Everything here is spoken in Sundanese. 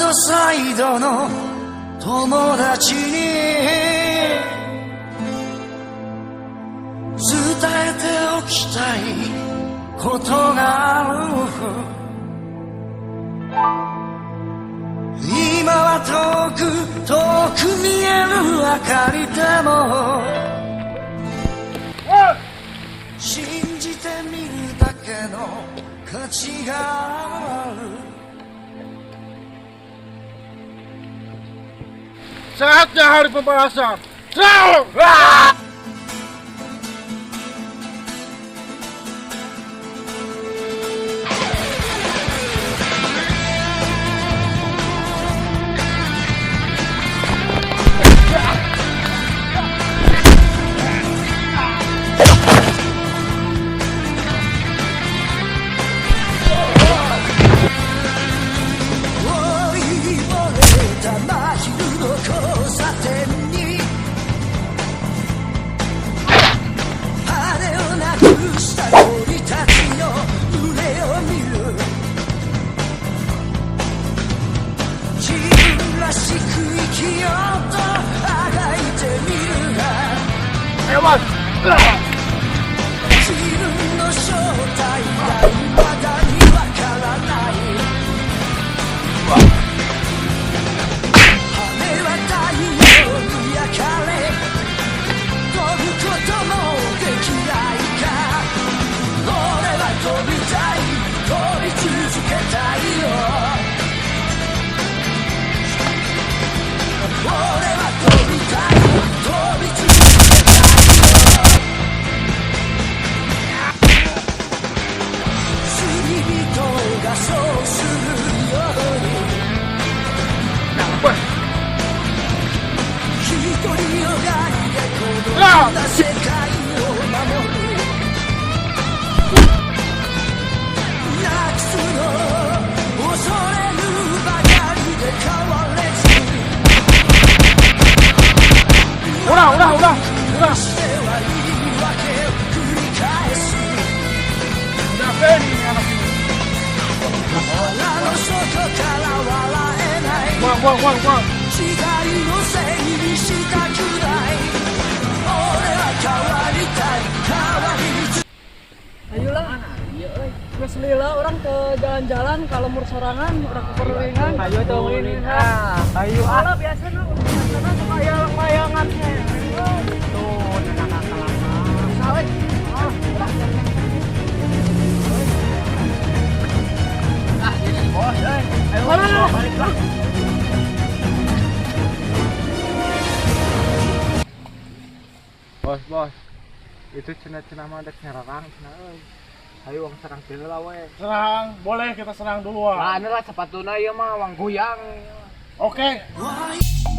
ドサイドの友達に伝えておきたいことがある。今は遠く遠く見える明かりでも信じてみるだけの価値がある。 Saatnya hari pembalasan. Serang! 老いぼれた真昼の交差点に羽をなくした鳥たちの群れを見る。自分らしく生きようとあがいてみるが Ayo, Bos. 自分の正体が未だにわからない。羽は太陽に焼かれ飛ぶこともできないか。俺は飛びたい、飛び続けたいよ。俺は飛びたい、飛び続けたいよ。釣り人がそうするように Bos. 独りよがりで孤独な世界を守る。なくすの恐れるばかりで変われず Udah, udah, udah. Udah. しては言い訳を繰り返す。 Udah ini anak ini. 腹の底から笑えない Buang, buang, buang, buang. 時代のせいにしたくない。俺は変わりたい、変わり続 Ayolah. Geus lila urang ke jalan-jalan ka lembur sorangan, urang ke kelilingan. Ayo dong ini. Ah, ayo ah. Malah biasa nu sana suka aya layangan. Tuh, anak kelapa. Sawe. Ah, Ah, ini bos, eh. Ayo Ayo, balik lah. Bos, bos. Itu cenah-cenah mah dek nyerang cenah euy. Ayo wang serang dulu lah we. Serang, boleh kita serang duluan. Lah, anu lah sepatuna ieu mah wang goyang. Oke. い。